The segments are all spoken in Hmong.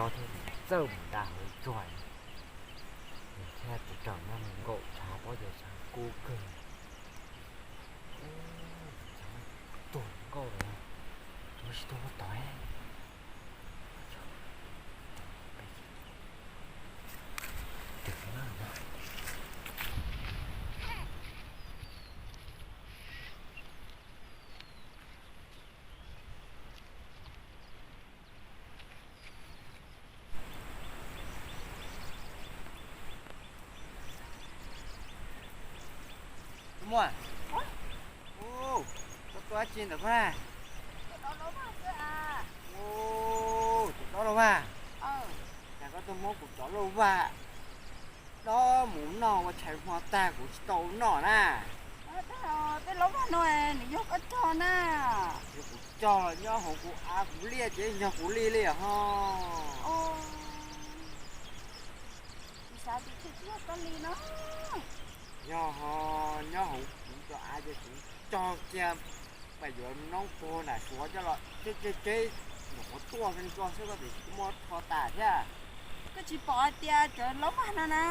Txawj mus da hauv tsuag, thiaj tsis raug nyob mus nkaum tshav pob ces tshav kub kawg. Tuag nkauj lawm, tsis tuag tod. Tus muaj, koj tuaj dab tsi ntawm koj na? Tus dob lauj vaj, cas koj tuaj muab kuv cov lauj vaj dob mus noj ua tshais hmo tag kuv tsis tau noj na. Tej lauj vaj no nws yog koj cog na? Yog kuv cog los nyob hauv kuv av kuv liaj ces yog kuv li li ho. Kuv xav tias tsam twb yog koj li no. Yog ho, nyob hauv kuv cov av ces kuv cog kiag, pais yuav noob puag nram Suav coj los tseb tseb tseb, nyuam qhuav tuaj xwb, koj xwb koj tsis muab rho tas thiab. Koj tsis pom hais tias cov lauj vaj no na,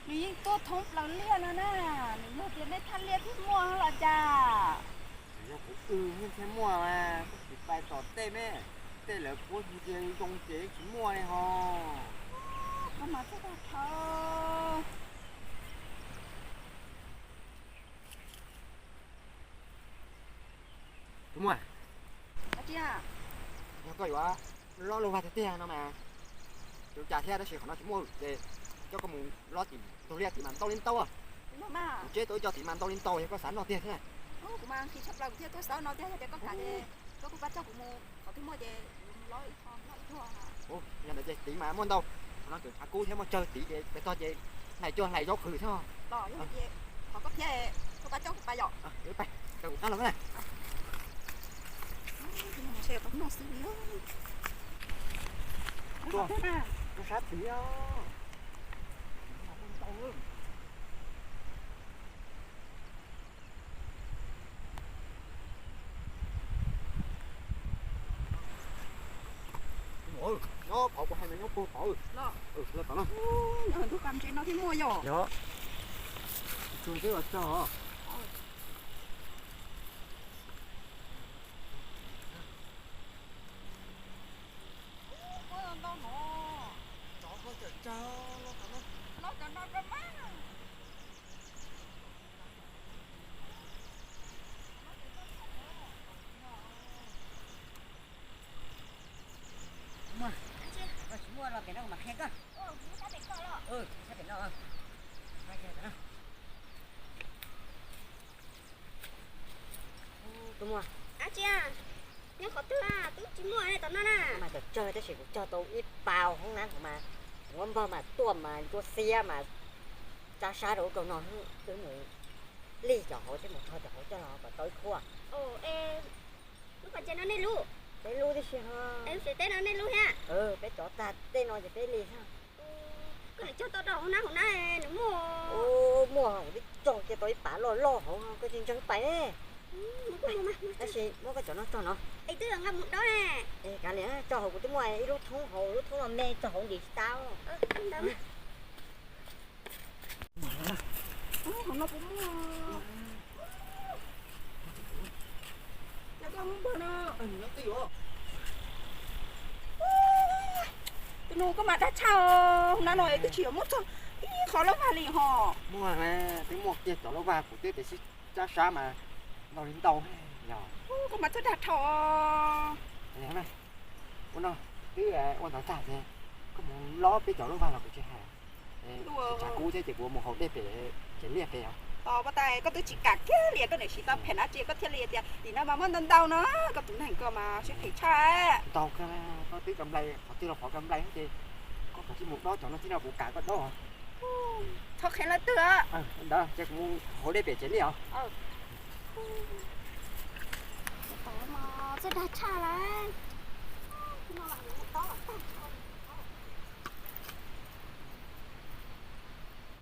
nws yeej tuaj thoob plaws liaj no na, nws yog tias nej thaj liaj thiaj muaj los cas? Yog kuv wb thiaj muaj mas, koj tsis pais tom tej me, tej lawv puab hu cia zoo ces tsis muaj li ho. Koj mas txhob tag dhau. Tus muaj, yog koj yuav lob lauj vaj tiag tiag no mas, tsis ua cas thiab, tab sis qhov no tsis muaj ces coj koj mus lob tim ntug liaj tid mas ntau li ntau. Kuv tseb tau ib co tid mas ntau li ntau, yog koj xav noj tiag thiab. Kuv mas nqhis tshaj plaws, kuv thiaj tuaj xav noj tiag, yog tias koj kam ces koj kuj pab coj kuv mus qhov twg muaj ces kuv mus lob ib qho, lob ib tog. Yog ntawd ces tid mas muaj ntau, qhov no tseem tshav kub thiab muaj tsawg tid ces pem tog ces hlais cua hlais zaub qhwv thiab. Los yog ces thov koj thiab, koj pab coj kuv pais yom. Pais, kuv qab los na. Noj xwb li. Tuaj sab tid. Nyob qhov kuv hais mas nyob puag tod. Los tom no. Ntug qab ntses no thiaj muaj yom. Yog. Tsuag twb los txog. Tsov koj cawm tsawg los tom no. Los tom no rau mas. Koj tsis muaj los pem no kuv mam qhia koj. Sab pem no. Tus muaj, dab tsi? Nyob qhov twg? Twb tsis muaj li tom no na. Mas cov tsawg tab sis kuv cog tau ib pas hoob nab kuv mas, kuv muab npog mas tuaj mas ncua xiab mas tsa sab rau ub rau no, wb mus lig cov hauv thiab mus rho cov hauv coj los kom tau ib khub. Lub pas ntses no nej lub? Peb lub tib si ho. Lub tsev teb no nej lub thiab? Peb cov tag tej no ces peb li thiab. Koj niam cog tau rau hauv nab hauv nab nws muaj? Muaj, kuv twb cog kiag tau ib pas loj loj hauv, koj tsis ntseeg pais. Tab sis muab koj cov no tso no. Es twb nqa mus dob. Es kav liam, tso hauv kuv twb muaj ib lub thoob hauv, lub thoob no me tso hauv ntim tsis tau. Hauv no puas muaj? Ces koj muab npog no. Tus nus koj mas dag tshaj, hauv nab no twb tsis yog muaj txog ib qho lauj vag li ho. Muaj, twb muaj kiag cov lauj vag kuv twb tias sib tsab sab mas ntau li ntau. Koj mas txhob dag dhau. Ua no, twb ua ntawd tag ces koj mus lob peb cov lauj vag los kuv tsis hais. Tsis tshav kub thiab ces kuv mus haus dej pem tsev liaj pem os. Tos pab tais koj twb tsis kam kiag li, koj niam siv tau phem dab tsi koj thiaj li tias tim no mas muaj ntau ntau no, koj tus neeg koj mas siab phem tshaj. Ntau kawg, koj twb ka nplai qhov twg los qhov ka nplai ces koj kav tsij mus dob cov no thiab no kuv kam koj dob. Txhob qhia leej twg. Ntawd ces kuv mus haus dej pem tsev liaj os. Txhob dag tshaj lawm.